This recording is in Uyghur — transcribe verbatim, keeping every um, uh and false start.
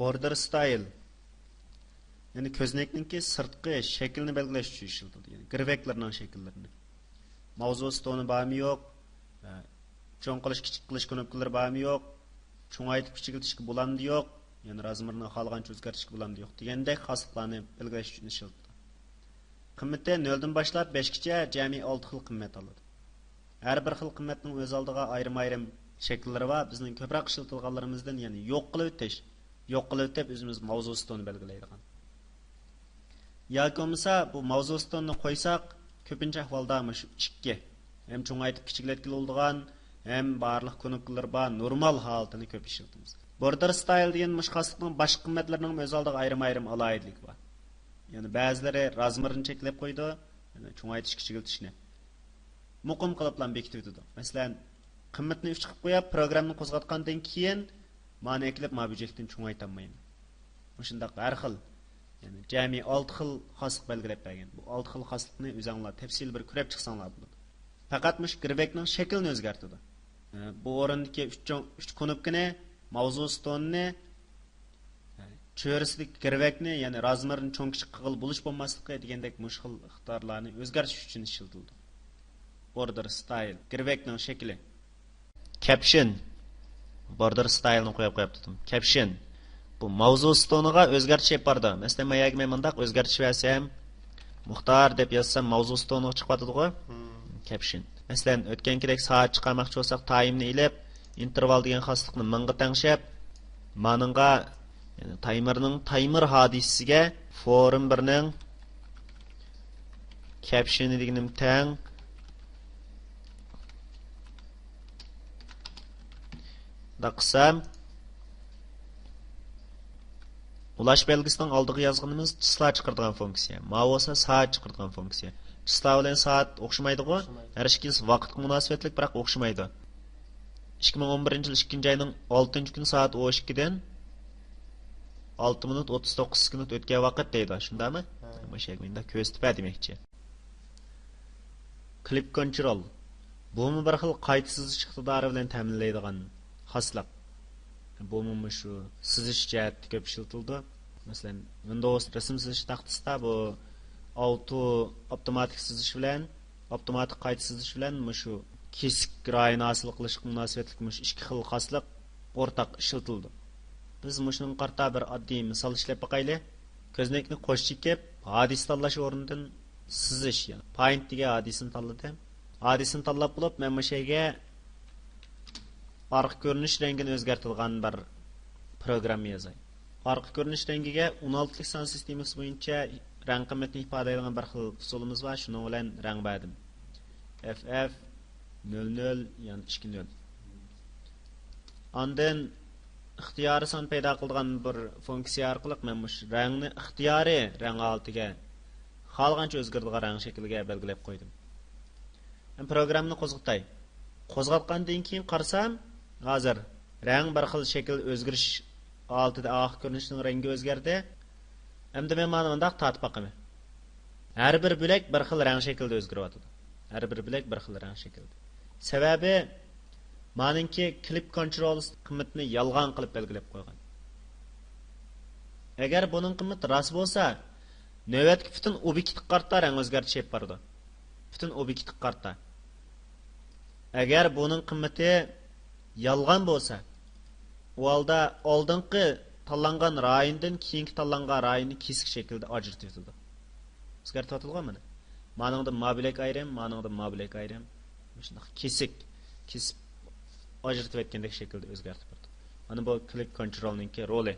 بوردېر ستايل، يەنى كۆزنەكنىڭكى سىرتقى شەكلىنى بەلگىلەش ئۈچۈن ئىشلىتىلىدۇ، يەنى گىرۋەكلىرىنىڭ شەكىللىرىنى. ماۋزۇ ستونى بارمۇ يوق، چوڭ قىلىش، كىچىك قىلىش كۇنۇپكىلىرى بارمۇ يوق، چوڭايتىپ كىچىكلىتىشكە بولامدۇ يوق، يەنى رازمېرنى خالىغانچە ئۆزگەرتىشكە بولامدۇ يوق دېگەندەك خاسلىقلارنى بەلگىلەش ئۈچۈن ئىشلىتىلىدۇ. قىممىتى نۆلدىن باشلاپ بەشكىچە جەمئىي ئالتە خىل قىممەت ئالىدۇ. ھەر بىر خىل قىممەتنىڭ ئۆز ئالدىغا ئايرىم-ئايرىم شەكىللىرى بار. بىزنىڭ كۆپرەك ئىشلىتىدىغانلىرىمىزدىن، يەنى يوق قىلىۋېتىش، يوق قىلىۋېتىپ ئۆزىمىز ماۋزۇ ستونى بەلگىلەيدىغان. ياكى بولمىسا بۇ ماۋزۇ ستوننى قويساق، كۆپىنچە ئەھۋالدا مۇشۇ ئىككى، ھەم چوڭايتىپ كىچىكلەتكىلى بولىدىغان، ھەم بارلىق كۇنۇپكىلىرى بار نورمال ھالىتىنى كۆپ ئىشلىتىمىز. بوردېر ستايل دېگەن مۇشۇ خاسلىقنىڭ باشقا قىممەتلىرىنىڭ ئۆز ئالدىغا ئايرىم-ئايرىم ئالاھىدىلىكى بار. يەنى بەزىلىرى رازمېرنى چەكلەپ قويىدۇ، يەنى چوڭايتىش، كىچىكلىتىشنى مۇقىم قىلىپلا بېكىتىۋېتىدۇ. مەسىلەن، قىممىتىنى ئۈچ قىلىپ قويۇپ، پروگراممىنى قوزغاتقاندىن كېيىن، مانا ئەكېلىپ ما بۆجەكتىن چوڭايتالمايمەن. مۇشۇنداق ھەر خىل، يەنى جەمئىي ئالتە خىل خاسلىق بەلگىلەپ بەرگەن. بۇ ئالتە خىل خاسلىقنى ئۆزەڭلار تەپسىلىي بىر كۆرۈپ چىقساڭلار بولىدۇ. پەقەت مۇشۇ گىرۋەكنىڭ شەكلىنى ئۆزگەرتىدۇ. بۇ ئورۇندىكى ئۈچ چوڭ، ئۈچ كۇنۇپكىنى، ماۋزۇ ستونىنى، چۆرىسىدىكى گىرۋەكنى، يەنى رازمېرنى چوڭ كىچىك قىلغىلى بولۇش بولماسلىقى دېگەندەك مۇشۇ خىل ئىقتىدارلارنى ئۆزگەرتىش ئۈچۈن ئىشلىتىلىدۇ. بوردېر ستايل، گىرۋەكنىڭ شەكلى. كەپشن. بوردېر ستايلنى قويۇپ قويۇپ تۇردۇم. كەپشن. بۇ ماۋزۇ ستونىغا ئۆزگەرتىش ئېلىپ بارىدۇ. مەسىلەن، ماياگە مەن مۇنداق ئۆزگەرتىش بەرسەم، مۇختار دەپ يازسام، ماۋزۇ ستونىغا چىقىۋاتىدىغۇ. كەپشن. مەسىلەن، ئۆتكەنكىدەك سائەت چىقارماقچى بولساق، تايمنى ئېلىپ، ئىنتېرۋال دېگەن خاسلىقنى مىڭغا تەڭشەپ، مانىڭغا، يەنى تايمېرنىڭ، تايمېر ھادىسىسىگە فورم بىرنىڭ كەپشىنى دېگىنىم تەڭ. مۇنداق قىلسام، ئۇلاش بەلگىسىنىڭ ئالدىغا يازغىنىمىز چىسلا چىقىرىدىغان فۇنكسىيە. ماۋۇ بولسا سائەت چىقىرىدىغان فۇنكسىيە. چىسلا بىلەن سائەت ئوخشىمايدىغۇ؟ ئوخشىمايدۇ. ھەر ئىككىلىسى ۋاقىتقا مۇناسىۋەتلىك، بىراق ئوخشىمايدۇ. ئىككى مىڭ ئون بىرىنچى يىل ئىككىنچى ئاينىڭ ئالتىنچى كۈنى سائەت ئون ئىككىدىن ئالتە مىنۇت ئوتتۇز توققۇز سېكۇنت ئۆتكەن ۋاقىت دەيدۇ. شۇنداقمۇ؟ ھە. مۇشۇ يەرگە مۇنداق كۆرسىتىپ بەر دېمەكچى. كلىپ كونترول. بۇمۇ بىر خىل قايتا سىزىش ئىقتىدارى بىلەن تەمىنلەيدىغان خاسلىق. بۇمۇ مۇشۇ سىزىش جەھەتتە كۆپ ئىشلىتىلىدۇ. مەسىلەن، ۋىندوۋس رەسىم سىزىش تاختىسىدا بۇ ئاۋتو، ئاپتوماتىك سىزىش بىلەن، ئاپتوماتىك قايتا سىزىش بىلەن مۇشۇ كېسىك رايىنى ھاسىل قىلىشقا مۇناسىۋەتلىك مۇشۇ ئىككى خىل خاسلىق ئورتاق ئىشلىتىلىدۇ. بىز مۇشۇنىڭغا قارىتا بىر ئاددىي مىسال ئىشلەپ باقايلى. كۆزنەكنى قوش چېكىپ، ھادىسە تاللاش ئورنىدىن سىزىش، يەنى پاينت دېگەن ھادىسىنى تاللىدىم. ھادىسىنى تاللاپ بولۇپ، مەن مۇشۇ يەرگە ئارقا كۆرۈنۈش رەڭگىنى ئۆزگەرتىدىغان بىر پروگرامما يازاي. ئارقا كۆرۈنۈش رەڭگىگە ئون ئالتىلىك سان سىستېمىسى بويىچە رەڭ قىممىتىنى ئىپادىلەيدىغان بىر خىل ئۇسۇلىمىز بار، شۇنىڭ بىلەن رەڭ بەردىم. ئەف ئەف نۆل نۆل، يەنى ئىككى نۆل. ئاندىن ئىختىيارىي سان پەيدا قىلىدىغان بىر فۇنكسىيە ئارقىلىق مەن مۇشۇ رەڭنى ئىختىيارىي رەڭ ھالىتىگە خالىغانچە ئۆزگىرىدىغان رەڭ شەكلىگە بەلگىلەپ قويدۇم. مەن پروگراممىنى قوزغىتاي. قوزغاتقاندىن كېيىن قارىسام، ھازىر رەڭ بىر خىل شەكىل ئۆزگىرىش ھالىتىدە ئارقا كۆرۈنۈشنىڭ رەڭگى ئۆزگەردى. ئەمدى مەن مانا مۇنداق تارتىپ باقىمەن. ھەر بىر بۆلەك بىر خىل رەڭ شەكلىدە ئۆزگىرىۋاتىدۇ. ھەر بىر بۆلەك بىر خىل رەڭ شەكلىدە. سەۋەبى، مانىڭكى كلىپ كونترول قىممىتىنى يالغان قىلىپ بەلگىلەپ قويغان. ئەگەر بۇنىڭ قىممىتى راست بولسا، نۆۋەتتىكى پۈتۈن ئوبيېكتقا قارىتا رەڭ ئۆزگەرتىش ئېلىپ بارىدۇ. پۈتۈن ئوبيېكتقا قارىتا. ئەگەر بۇنىڭ قىممىتى يالغان بولسا، ئۇ ھالدا ئالدىنقى تاللانغان رايوندىن كېيىنكى تاللانغان رايوننى كېسىك شەكىلدە ئاجرىتىۋېتىدۇ. ئۆزگەرتىۋاتىدىغۇ مانا. مانىڭدىن ما بۆلەك ئايرىم، مانىڭدىن ما بۆلەك ئايرىم. مۇشۇنداق كېسىك، كېسىپ ئاجرىتىۋەتكەندەك شەكىلدە ئۆزگەرتىپ بېرىدۇ. مانا بۇ كلىپ كونترولنىڭكى رولى.